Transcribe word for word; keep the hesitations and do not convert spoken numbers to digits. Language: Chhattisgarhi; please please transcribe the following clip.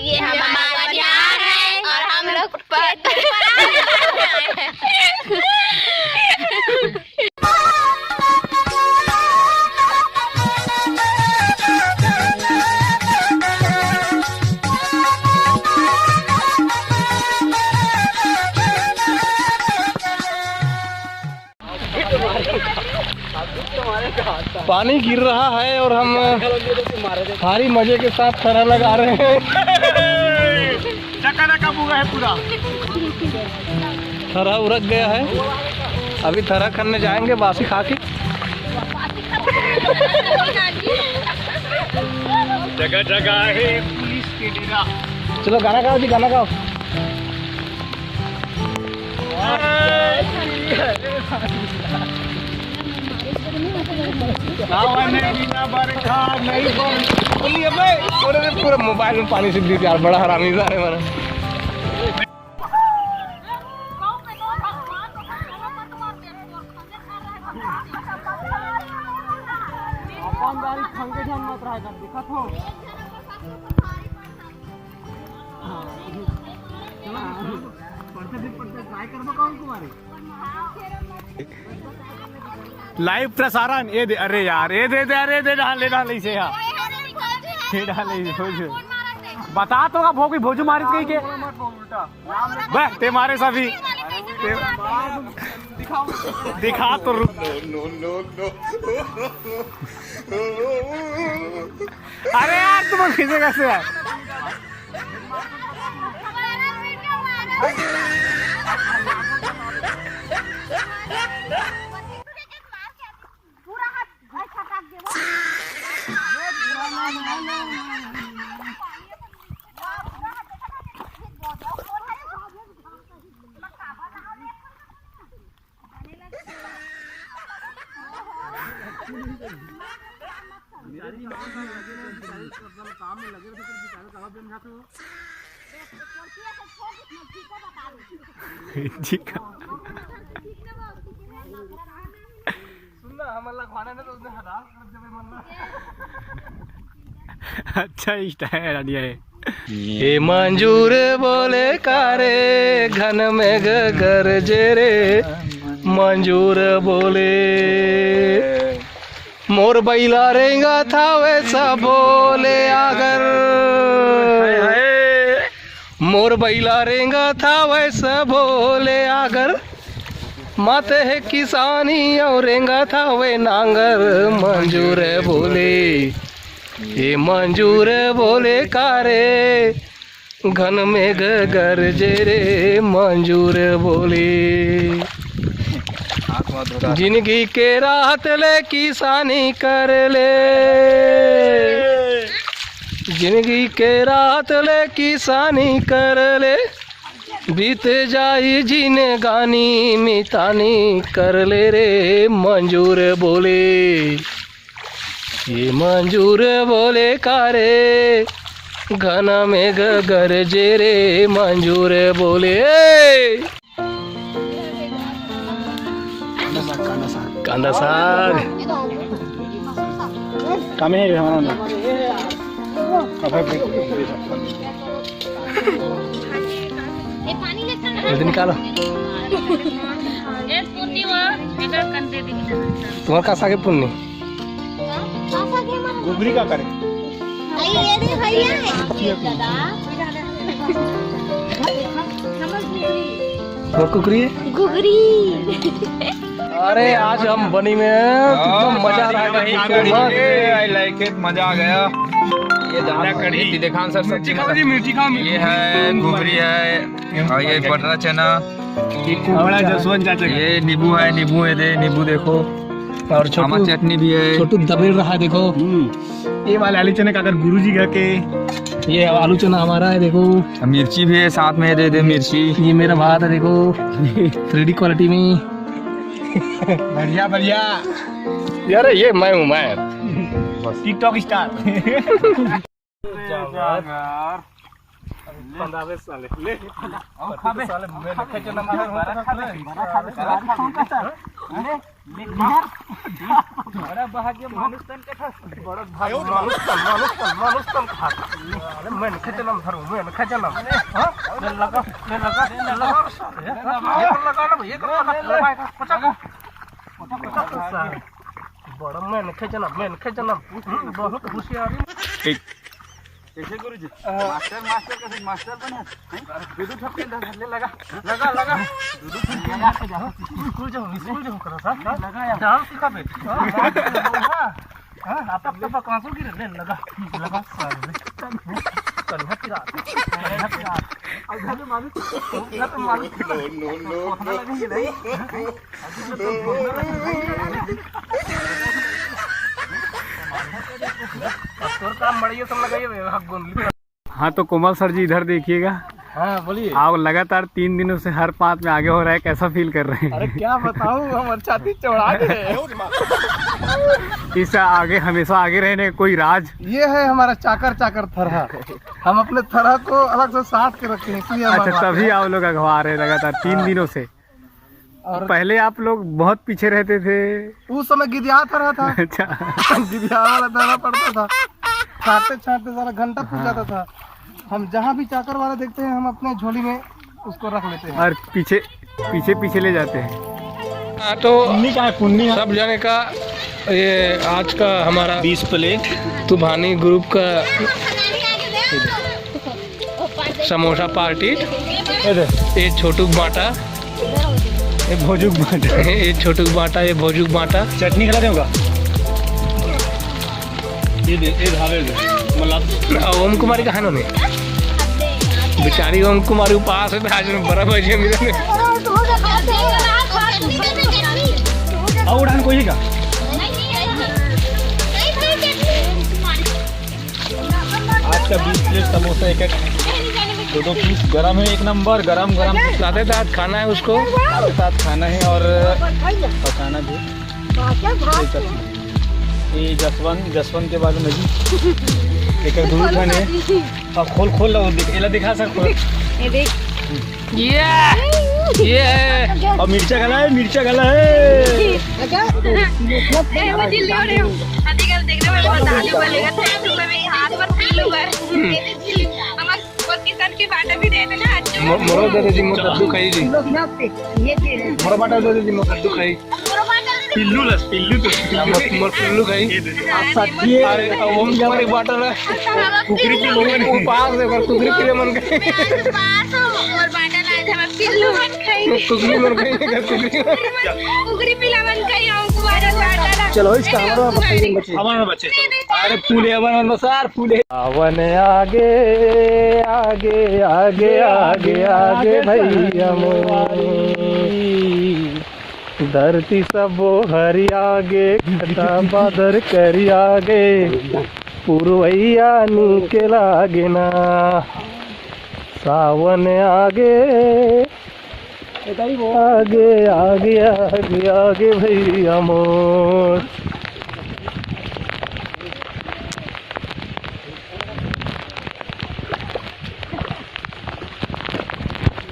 ये हमारा बाजार है और हम लोग पर पानी गिर रहा है और हम भारी मजे के साथ थरहा लगा रहे हैं। चकाचक हुआ है पूरा। थरहा उरक गया है, अभी थरहा खनने जाएंगे बासी खा के। जगह जगह है पुलिस के डेरा। चलो गाना गाओ जी, गाना गाओ। सावन बिना बरखा नहीं बरस। बोलिए भाई, बोले रे, पूरा मोबाइल में पानी से गिर यार, बड़ा हरामी सारे मारा। अपन बारी खंगे झन मत रहा कर, देखत हो। लाइव प्रसारण, ये दे, अरे यार, ये दे दे, अरे दे डाल, ले डाल इसे यार। ये डाल इसे, हो जो। बता तो का भोगी भोजू मारित कही के। बे, ते मारे सभी। ते, दिखा तो रुक। अरे यार, तुम खींचे कैसे यार? जी का। सुन ना, हमन ला खाना ना तो उसने हटा कर देबे मन ला। अच्छा स्टाइल आइडिया है। ए मंजूर बोले का रे, घन मेघ गरजे रे, मंजूर बोले। मोर बइला रेंगत हावय सबो ले आगर। मोर बइला रेंगत हावय सबो ले आगर। माते हे किसानी अउ रेंगत हावय नांगर। मंजूर बोले, ए मंजूर बोले का रे, घन मेघ गरजे रे, मंजूर बोले। जिनगी के राहत ले किसानी कर ले, जिनगी के राहत ले किसानी कर ले, बीत जाही जिनगानी मितानी कर ले रे, मंजूर बोले। ए मंजूर बोले का रे, घन मेघ गरजे रे, मंजूर बोले। कांदा साग, कांदा साग। कामे हे हमारा ना। अब है। जल्दी निकालो। ए, पुन्नी वा, बेटा, कंदे दी। तुम्हारा का साग है पुन्नी? गुगरी का करे? और कुकरी है? गुगरी। अरे, आज हम बनी में हैं, कितना मजा आ रहा है। I like it, मजा आ गया। ये दाल कढ़ी। ये देखा सर, सब्जी मिर्ची खाओ जी, मिर्ची खाओ, ये है, गुगरी है, और ये बटरा चना। ये कुबड़ा जसवंत चाचा का। ये नींबू है, नींबू है दे, नींबू देखो। और छोटू, आमा चटनी भी है। छोटू दबेल रहा है, देखो। हम्म। ये वाले आलू चने का अगर गुरुजी घर के। ये आलू चना हमारा है, देखो। मिर्ची भी है साथ में, दे दे मिर्ची। ये मेरा भात है, देखो। थ्री डी क्वालिटी में। बढ़िया, बढ़िया। यार, ये मैं हूँ, मैं। TikTok star। पंद्रह साले ले। अउ खाबे। साले मैं नखे जना मारे बड़ा खाबे। बड़ा खाबे। बड़ा भाग्य मानुष तन के था। बड़ा भाग्य मानुष तन, मानुष तन, मानुष तन के था। अरे मैं नखे जना मारू, मैं नखे जना। हाँ? ले लगा, ले लगा, ले लगा रे साले। ये लगा ना, ये कर लगा, पचा। पचा, पचा साले। बड़ा मैं नखे जना, मैं नखे जना। बहुत होशियारी। ठीक। कैसे गुरुजी? मास्टर, मास्टर कैसे? मास्टर बने हैं? दू दू ठपके धर ले, लगा, लगा, लगा। दू दू ठपके लगा के जाओ। स्कूल जाओ, स्कूल जाओ करो सा। लगा यार। डांस सिखाबे। हाँ, आप तब तक आंसू गिरे ले, लगा, लगा। कन्हा पिरा, कन्हा पिरा। अब घर में मालिक, घर में मालिक। No, no, no, no। लगा ही नहीं। तोर काम बढ़िया सब लगाइए, हाथ गोंदली। हाँ, तो कोमल सर जी, इधर देखिएगा। हाँ, बोलिए। आप लगातार तीन दिनों से हर पाँच में आगे हो रहे हैं, कैसा फील कर रहे हैं? अरे, क्या बताऊँ, हमारी छाती चौड़ा गए। इससे आगे, हमेशा आगे रहने का कोई राज? ये है हमारा चाकर, चाकर थरहा। हम अपने थरहा को अलग से साथ के रखते हैं, इसलिए हम अच्छा, आगे तभी आते हैं। आप लोग अगवा रहे हैं लगातार तीन हाँ। दिनों से। और पहले आप लोग बहुत पीछे रहते थे। उस समय गिदिया थरहा था। अच्छा। गिदिया वाला थरहा पड़ता था, छाटते छाटते सारा घंटा पूछ जाता था। हम जहाँ भी चाकर वाला देखते हैं, हम अपने झोली में उसको रख लेते हैं। और पीछे, पीछे पीछे ले जाते हैं। हाँ, तो पुन्नी कहाँ है? पुन्नी है। सब जने का ये आज का हमारा बीस प्लेट तूफानी ग्रुप का समोसा पार्टी। ये दे। ये छोटू बांटा। ये भोजुक बांटा। ये छोटू बांटा, ये भोजुक बांटा। चटनी खिला देगा। ये दे, ये धावे दे। मतलब आ, ओम कुमारी कहाँ नोने? बेचारी ओम कुमारी उपास है, आज में बड़ा भजिया मिला ने। और उड़ान कोई का? आज का बीस प्लेट समोसा, एक एक दो दो पीस, गरम है, एक नंबर, गरम गरम। साथे साथ खाना है उसको। साथे साथ खाना है और पकाना भी। ये जसवंत, जसवंत के बारे में जी। एक एक दूर खाने। अब खोल, खोल ला, वो दिख, एला दिखा सक, खोल। ये देख। ये, ये। अब मिर्चा गला है, मिर्चा गला है। ए, वो चिल्ली हो रहे हो। आधी गल देखने में बता दो, बोलेगा, "तेरे हाथ पर पिल्लू है।" हमारे वो किसान के बाटा भी दे देना, आज जो म-, मोरो दे दे जी, मोर दद्दू खाई जी। ये दे दे। मोर बाटा दे दे जी, मोर दद्दू खाई। पिल्लू लस, पिल्लू तो। मोर, मोर पिल्लू खाई। ये दे दे। अरे, अब हम तुम्हारे बाटा ना। कुकरी पी लोगन। उपास है, पर कुकरी पी ले मन खाई। उपास हो, मोर बाटा ना, आज हम पिल्लू मन खाई। कुकरी मन खाई, कुकरी। कुकरी पिला मन खाई, हम तुम्हारे बाटा ना। चलो, इसका हमारा बच्चे। हमारा बच्चे। अरे फूले हमारा अनुसार फूले। सावन आगे, आगे, आगे, आगे, आगे भैया मोरी। धरती सबो हरिया गे, घटा बादर करिया गे, पुरवैया नीके लागे ना। सावन आगे, आगे, आगे, आगे, आगे भैया मोर।